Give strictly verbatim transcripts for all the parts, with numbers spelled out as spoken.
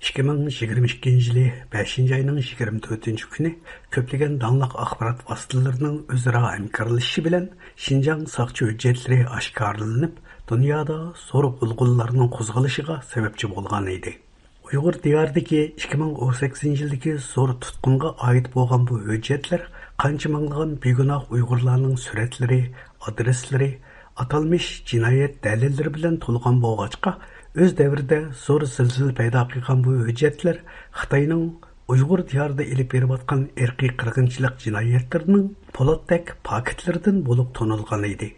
ئىككى مىڭ يىگىرمە ئىككىنچى يىلى بەشىنچى ئاينىڭ يىگىرمە تۆتىنچى كۈنى كۆپلىگەن داڭلىق ئاخبارات ۋاسىتىلىرىنىڭ ئۆزئارا ھەمكارلىشىشى بىلەن شىنجاڭ ساقچى ھۆججەتلىرى ئاشكارىلىنىپ، دۇنيادا زور غۇلغۇلىلارنىڭ قوزغىلىشىغا سەۋەبچى بولغان ئىدى. ئۇيغۇر دىيارىدىكى ئىككى مىڭ ئون سەككىزىنچى يىلدىكى زور تۇتقۇنغا ئائىت بولغان بۇ ھۆججەتلەر قانچە مىڭلىغان بىگۇناھ ئۇيغۇرلارنىڭ سۈرەتلىرى، ئادرېسلىرى، ئاتالمىش جىنايەت دەلىللىرى بىلەن تولغان بولغاچقا، ئۆز دەۋرىدە زور زىلزىلە پەيدا قىلغان بۇ ھۆججەتلەر خىتاينىڭ ئۇيغۇر دىيارىدا ئېلىپ بېرىۋاتقان ئىرقىي قىرغىنچىلىق جىنايەتلىرىنىڭ پولاتتەك پاكىتلىرىدىن بولۇپ تونۇلغان ئىدى.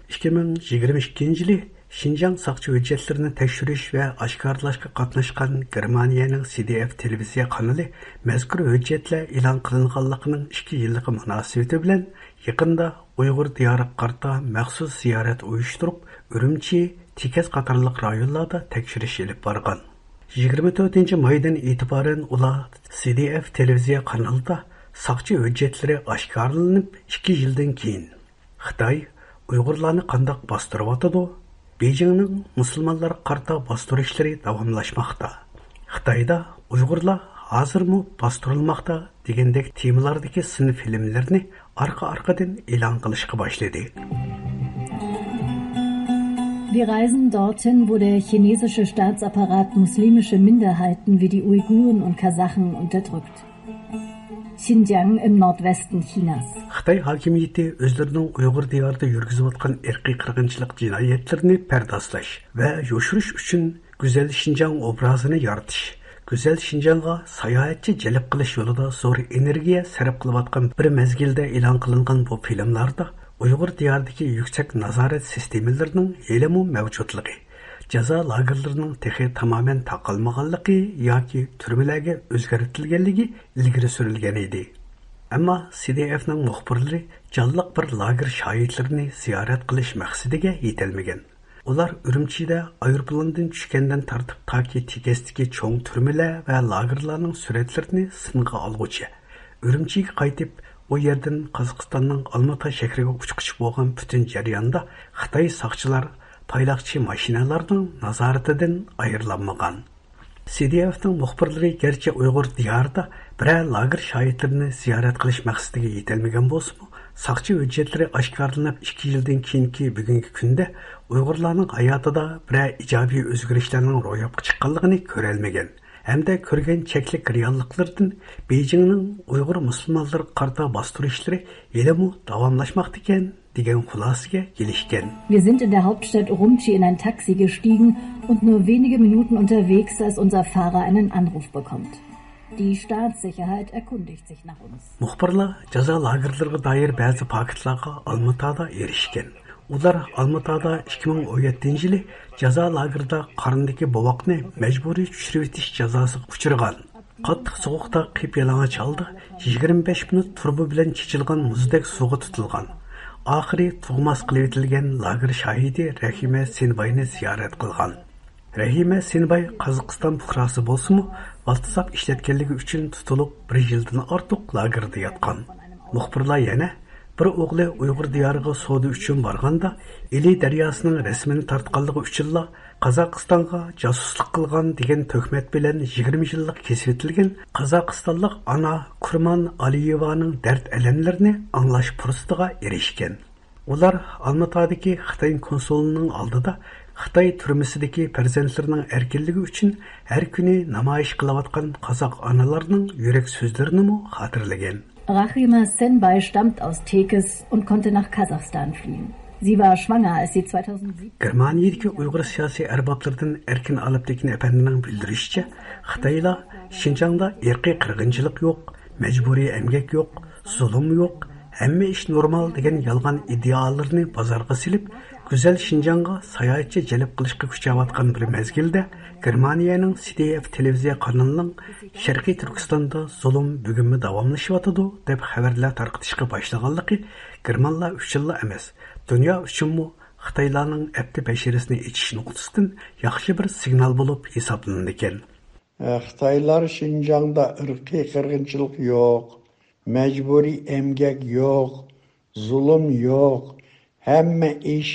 ئىككى مىڭ يىگىرمە ئىككىنچى يىلى شىنجاڭ ساقچى ھۆججەتلىرىنى تەكشۈرۈش ۋە ئاشكارىلاشقا قاتناشقان گېرمانىيەنىڭ سى دى ئېف تېلېۋىزىيە قانىلى مەزكۇر ھۆججەتلەر ئېلان قىلىنغانلىقىنىڭ ئىككى يىللىقى مۇناسىۋىتى بىلەن يېقىندا ئۇيغۇر دىيارىغا قارىتا مەخسۇس زىيارەت ئۇيۇشتۇرۇپ، ئۈرۈمچى، تېكەس قاتارلىق رايونلاردا تەكشۈرۈش ئېلىپ بارغان. يىگىرمە تۆتىنچى مايدىن ئېتىبارەن ئۇلار سى دى ئېف تېلېۋىزىيە قانىلىدا ساقچى ھۆججەتلىرى ئاشكارىلىنىپ ئىككى يىلدىن كېيىن، خىتاي ئۇيغۇرلارنى قانداق باستۇرۇۋاتىدۇ؟ بېيجىڭنىڭ مۇسۇلمانلارغا قارىتا باستۇرۇشلىرى داۋاملاشماقتا. خىتايدا ئۇيغۇرلار ھازىرمۇ باستۇرۇلماقتا دېگەندەك تېمىلاردىكى سىن فىلىملىرىنى ئارقا-ئارقىدىن ئېلان قىلىشقا باشلىدى. Wir reisen dorthin, wo der chinesische Staatsapparat muslimische Minderheiten wie die Uiguren und Kasachen unterdrückt. Xinjiang im Nordwesten Chinas. خىتاي ھاكىمىيىتى ئۆزلىرىنىڭ ئۇيغۇر دىيارىدا يۈرگۈزۈۋاتقان ئىرقىي قىرغىنچىلىق جىنايەتلىرىنى پەردازلاش ۋە يوشۇرۇش ئۈچۈن گۈزەل شىنجاڭ ئوبرازىنى يارىتىش، گۈزەل شىنجاڭغا ساياھەتچى جەلپ قىلىش يولىدا زور ئېنېرگىيە سەرپ قىلىۋاتقان بىر مەزگىلدە ئېلان قىلىنغان بۇ فىلىملاردا ئۇيغۇر دىيارىدىكى يۈكسەك نازارەت سىستېمىلىرىنىڭ ھېلىمۇ مەۋجۇتلۇقى، جازا لاگېرلىرىنىڭ تېخى تامامەن تاقالمىغانلىقى ياكى تۈرمىلەرگە ئۆزگەرتىلگەنلىكى ئىلگىرى سۈرۈلگەن ئىدى. ئەمما سى دى ئېفنىڭ مۇخبىرلىرى جانلىق بىر لاگېر شاھىتلىرىنى زىيارەت قىلىش مەقسىتىگە يېتەلمىگەن. ئۇلار ئۈرۈمچىدە ئايروپىلاندىن چۈشكەندىن تارتىپ تاكى تېكەستىكى چوڭ تۈرمىلەر ۋە لاگېرلارنىڭ سۈرەتلىرىنى سىنغا ئالغۇچە، ئۈرۈمچىگە قايتىپ، ئۇ يەردىن قازاقىستاننىڭ ئالمۇتا شەھىرىگە ئۇچقۇچى بولغان پۈتۈن جەرياندا خىتاي ساقچىلار پايلاقچى ماشىنىلارنىڭ نازارىتىدىن ئايرىلالمىغان. سى دى ئېفنىڭ مۇخبىرلىرى گەرچە ئۇيغۇر دىيارىدا بىرەر لاگېر شاھىتلىرىنى زىيارەت قىلىش مەقسىتىگە يېتەلمىگەن بولسىمۇ، ساقچى ھۆججەتلىرى ئاشكارىلىنىپ ئىككى يىلدىن كېيىنكى بۈگۈنكى كۈندە ئۇيغۇرلارنىڭ ھاياتىدا بىرەر ئىجابىي ئۆزگىرىشلەرنىڭ روياپقا چىققانلىقىنى كۆرەلمىگەن ھەمدە كۆرگەن چەكلىك رېئاللىقلىرىدىن بېيجىڭنىڭ ئۇيغۇر مۇسۇلمانلىرىغا قارىتا باستۇرۇشلىرى ھېلىمۇ داۋاملاشماقتىكەن، دېگەن خۇلاسىگە كېلىشكەن. Wir sind in der Hauptstadt Urumqi in ein Taxi gestiegen und nur wenige Minuten unterwegs, als unser Fahrer einen Anruf bekommt. Die Staatssicherheit erkundigt sich nach uns. مۇخبىرلار جازا لاگېرلىرىغا دائىر بەزى پاكىتلارغا ئالمۇتادا ئېرىشكەن. ئۇلار ئالمۇتادا ئىككى مىڭ ئون يەتتىنچى يىلى جازا لاگېرىدا قارنىدىكى بوۋاقنى مەجبۇرىي چۈشۈرۈۋېتىش جازاسىغا ئۇچرىغان. قاتتىق سوغۇقتا قىپيالىڭاچ ھالدا يىگىرمە بەش مىنۇت تۇرۇبا بىلەن چېچىلغان مۇزدەك سۇغا تۇتۇلغان. ئاخىرى تۇغماس قىلىۋېتىلگەن لاگېر شاھىدى رەھىمە سىنباينى زىيارەت قىلغان. رەھىمە سىنباي قازاقىستان پۇقراسى بولسىمۇ، بالتىساپ ئىشلەتكەنلىكى ئۈچۈن تۇتۇلۇپ، بىر يىلدىن ئارتۇق لاگېردا ياتقان. مۇخبىرلار يەنە بىر ئوغلى ئۇيغۇر دىيارىغا سودا ئۈچۈن بارغاندا، ئىلى دەرياسىنىڭ رەسىمىنى تارتقانلىقى ئۈچۈنلا قازاقىستانغا جاسۇسلۇق قىلغان دېگەن تۆھمەت بىلەن يىگىرمە يىللىق كېسىۋېتىلگەن قازاقىستانلىق ئانا كۇرمان ئالىيېۋانىڭ دەرد-ئەلەملىرىنى ئاڭلاش پۇرسىتىغا ئېرىشكەن. ئۇلار ئالمۇتادىكى خىتاي كونسۇلىنىڭ ئالدىدا خىتاي تۈرمىسىدىكى پەرزەنتلىرىنىڭ ئەركىنلىكى ئۈچۈن ھەر كۈنى نامايىش قىلىۋاتقان قازاق ئانىلارنىڭ يۈرەك سۆزلىرىنىمۇ خاتىرىلىگەن. Rahima Senbay stammt aus Tekes und konnte nach Kasachstan fliehen. Sie war schwanger, als sie zweitausendsiebzehn گېرمانىيىدىكى ئۇيغۇر سىياسىي ئەربابلىرىدىن ئەركىن ئالپتېكىن ئەپەندىنىڭ بىلدۈرۈشىچە، خىتايلار شىنجاڭدا ئىرقىي قىرغىنچىلىق يوق، مەجبۇرىي ئەمگەك يوق، زۇلۇم يوق، ھەممە ئىش نورمال دېگەن يالغان ئىدىئالىرىنى بازارغا سېلىپ، گۈزەل شىنجاڭغا ساياھەتچى جەلپ قىلىشقا كۈچەۋاتقان بىر مەزگىلدە، گېرمانىيەنىڭ سى دى ئېف تېلېۋىزىيە قانىلىنىڭ شەرقىي تۈركىستاندا زۇلۇم بۈگۈنمۇ داۋاملىشىۋاتىدۇ، دەپ خەۋەرلەر تارقىتىشقا باشلىغانلىقى گېرمانلار ئۈچۈنلا ئەمەس، دۇنيا ئۈچۈنمۇ خىتايلارنىڭ ئەپتى بەشىرىسىنى ئېچىش نۇقتىسىدىن ياخشى بىر سىگنال بولۇپ ھېسابلىنىدىكەن. خىتايلار شىنجاڭدا ئىرقىي قىرغىنچىلىق يوق، مەجبۇرىي ئەمگەك يوق، زۇلۇم يوق، ھەممە ئىش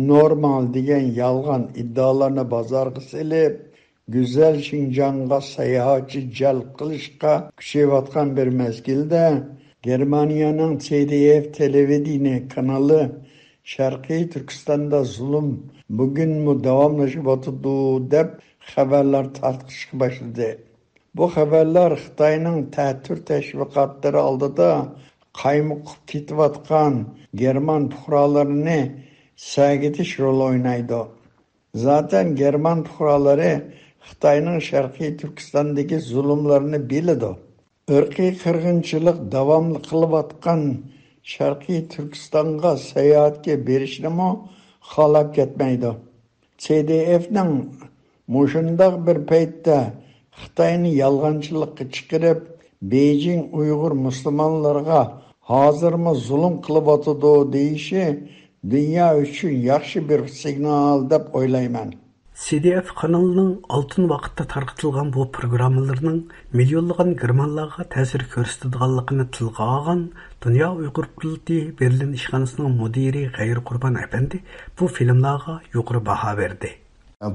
نورمال دېگەن يالغان ئىدىئالارنى بازارغا سېلىپ، گۈزەل شىنجاڭغا ساياھەتچى جەلپ قىلىشقا كۈچەيۋاتقان بىر مەزگىلدە، گېرمانىيەنىڭ سى دى ئېف تېلېۋىدېنىيە كانىلى شەرقىي تۈركىستاندا زۇلۇم بۈگۈنمۇ داۋاملىشىۋاتىدۇ، دەپ خەۋەرلەر تارقىتىشقا باشلىدى. بۇ خەۋەرلەر خىتاينىڭ تەتۈر تەشۋىقاتلىرى ئالدىدا قايمۇقۇپ كېتىۋاتقان گېرمان پۇقرالىرىنى سەگىتىش رولى ئوينايدۇ. زاتەن گېرمان پۇقرالىرى خىتاينىڭ شەرقىي تۈركىستاندىكى زۇلۇملىرىنى بىلىدۇ. ئىرقىي قىرغىنچىلىق داۋاملىق قىلىۋاتقان شەرقىي تۈركىستانغا ساياھەتكە بېرىشنىمۇ خالاپ كەتمەيدۇ. سى دى ئېفنىڭ مۇشۇنداق بىر پەيتتە خىتاينى يالغانچىلىققا چىقىرىپ، بېيجىڭ ئۇيغۇر مۇسۇلمانلىرىغا ھازىرمۇ زۇلۇم قىلىۋاتىدۇ دېيىشى دۇنيا ئۈچۈن ياخشى بىر سىگنال دەپ ئويلايمەن. سى دى ئېف قانىلىنىڭ ئالتۇن ۋاقىتتا تارقىتىلغان بۇ پروگراممىلىرىنىڭ مىليونلىغان گېرمانلارغا تەسىر كۆرسىتىدىغانلىقىنى تىلغا ئالغان دۇنيا ئۇيغۇر قۇرۇلتىيى بېرلىن ئىشخانىسىنىڭ مۇدىرى غەيرىي قۇربان ئەپەندى بۇ فىلىملارغا يۇقىرى باھا بەردى.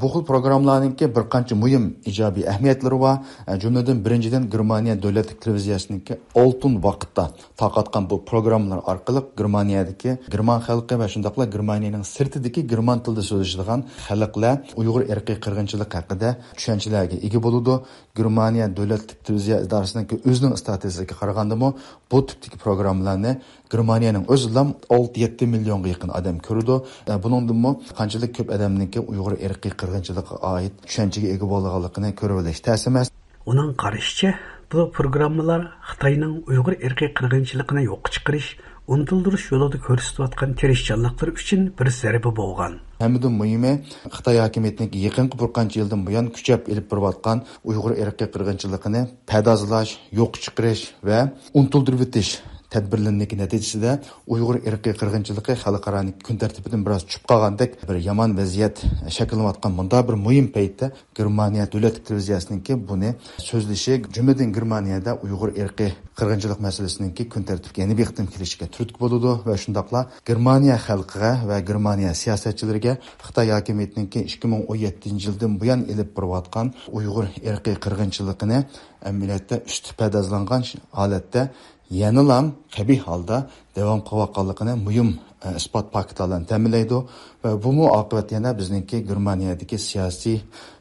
بۇ خىل پروگراممىلارنىڭكى بىر قانچە مۇھىم ئىجابىي ئەھمىيەتلىرى بار. جۈملىدىن، بىرىنچىدىن، گېرمانىيە دۆلەتلىك تېلېۋىزىيەسىنىڭكى ئالتۇن ۋاقىتتا تارقاتقان بۇ پروگراممىلار ئارقىلىق گېرمانىيەدىكى گېرمان خەلقى ۋە شۇنداقلا گېرمانىيەنىڭ سىرتىدىكى گېرمان تىلىدا سۆزلىشىدىغان خەلقلەر ئۇيغۇر ئىرقىي قىرغىنچىلىقى ھەققىدە چۈشەنچىلەرگە ئىگە بولىدۇ. گېرمانىيە دۆلەتلىك تېلېۋىزىيە ئىدارىسىنىڭكى ئۆزىنىڭ ئىستاتىستىكىسىغا قارىغاندىمۇ، بۇ تىپتىكى پروگراممىلارنى گېرمانىيەنىڭ ئۆزىلا ئالتە يەتتە مىليونغا يېقىن ئادەم كۆرىدۇ. بۇنىڭدىنمۇ قانچىلىك كۆپ ئادەمنىڭكى ئۇيغۇر ئىرقىي قىرغىنچىلىقىغا ئائىت چۈشەنچىگە ئىگە بولىدىغانلىقىنى كۆرۈۋېلىش تەس ئەمەس. ئۇنىڭ قارىشىچە، بۇ پروگراممىلار خىتاينىڭ ئۇيغۇر ئىرقىي قىرغىنچىلىقىنى يوققا چىقىرىش، ئۇنتۇلدۇرۇش يولىدا كۆرسىتىۋاتقان تىرىشچانلىقلىرى ئۈچۈن بىر زەربە بولغان. ھەممىدىن مۇھىمى، خىتاي ھاكىمىيىتىنىڭكى يېقىنقى بىر قانچە يىلدىن بۇيان كۈچەپ ئېلىپ بېرىۋاتقان ئۇيغۇر ئىرقىي قىرغىنچىلىقىنى پەدازىلاش، يوققا چىقىرىش ۋە ئۇنتۇلدۇرۇۋېتىش تەدبىرلىرىنىڭكى نەتىجىسىدە، ئۇيغۇر ئىرقىي قىرغىنچىلىقى خەلقئارانىڭ كۈن تەرتىپىدىن بىراز چۈشۈپ قالغاندەك بىر يامان ۋەزىيەت شەكىللىنىۋاتقان مۇنداق بىر مۇھىم پەيتتە، گېرمانىيە دۆلەتلىك تېلېۋىزىيەسىنىڭكى بۇنى سۆزلىشى، جۈملىدىن گېرمانىيەدە ئۇيغۇر ئىرقىي قىرغىنچىلىق مەسىلىسىنىڭكى كۈن تەرتىپكە يەنە بىر قېتىم كېلىشىگە تۈرتكە بولىدۇ ۋە شۇنداقلا گېرمانىيە خەلقىگە ۋە گېرمانىيە سىياسەتچىلىرىگە خىتاي ھاكىمىيىتىنىڭكى ئىككى مىڭ ئون يەتتىنچى يىلدىن بۇيان ئېلىپ بېرىۋاتقان ئۇيغۇر ئىرقىي قىرغىنچىلىقىنى ئەمەلىيەتتە ئۈستى پەدازلانغان ھالەتتە يەنىلا قەبىھ ھالدا داۋام قىلىۋاتقانلىقىنى مۇھىم، ئە، ئىسپات پاكىتلار بىلەن تەمىنلەيدۇ. ۋە بۇمۇ ئاقىۋەتتە يەنە بىزنىڭكى گېرمانىيەدىكى سىياسىي،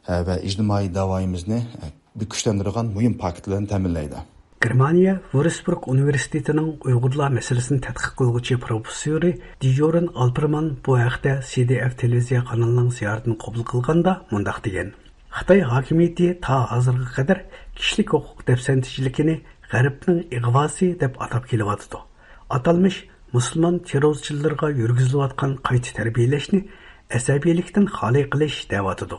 ئە، ۋە ئىجتىمائىي داۋايىمىزنى، ئە، بىر كۈچلەندۈرىدىغان مۇھىم پاكىتلارنى تەمىنلەيدۇ. گېرمانىيە ۋۇرسبۇرگ ئۇنىۋېرسىتېتىنىڭ ئۇيغۇرلار مەسىلىسىنى تەتقىق قىلغۇچى پروفېسسورى دىجورىن ئالپېرمان بۇ ھەقتە سى دى ئېف تېلېۋىزىيە قانىلىنىڭ زىيارىتىنى قوبۇل قىلغاندا مۇنداق دېگەن: خىتاي ھاكىمىيىتى تا ھازىرغا قەدەر كىشىلىك ھوقۇق دەپسەندىچىلىكىنى غەربنىڭ ئىغۋاسى دەپ ئاتاپ كېلىۋاتىدۇ. ئاتالمىش مۇسۇلمان تېررورچىلىرىغا يۈرگۈزۈلۈۋاتقان قايتا تەربىيەلەشنى ئەسەبىيلىكتىن خالىي قىلىش دەۋاتىدۇ.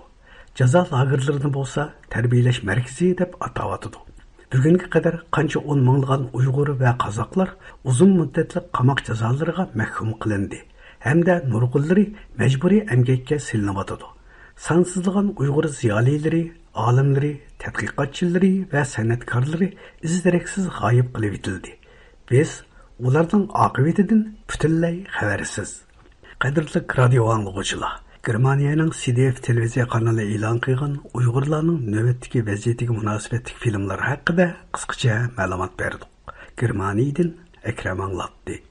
جازا لاگېرلىرىنى بولسا تەربىيەلەش مەركىزى دەپ ئاتاۋاتىدۇ. بۈگۈنگە قەدەر قانچە ئون مىڭلىغان ئۇيغۇر ۋە قازاقلار ئۇزۇن مۇددەتلىك قاماق جازالىرىغا مەھكۇم قىلىندى ھەمدە نۇرغۇنلىرى مەجبۇرىي ئەمگەككە سېلىنىۋاتىدۇ. سانسىزلىغان ئۇيغۇر زىيالىيلىرى، ئالىملىرى، تەتقىقاتچىلىرى ۋە سەنئەتكارلىرى ئىز-دېرەكسىز غايىب قىلىۋېتىلدى. بىز ئۇلارنىڭ ئاقىۋىتىدىن پۈتۈنلەي خەۋەرسىز. قەدىرلىك رادىيو ئاڭلىغۇچىلار، گېرمانىيەنىڭ سى دى ئېف تېلېۋىزىيە قانىلى ئېلان قىلغان ئۇيغۇرلارنىڭ نۆۋەتتىكى ۋەزىيىتىگە مۇناسىۋەتلىك فىلىملار ھەققىدە قىسقىچە مەلۇمات بەردۇق. گېرمانىيەدىن ئەكرەم ئاڭلاتتى.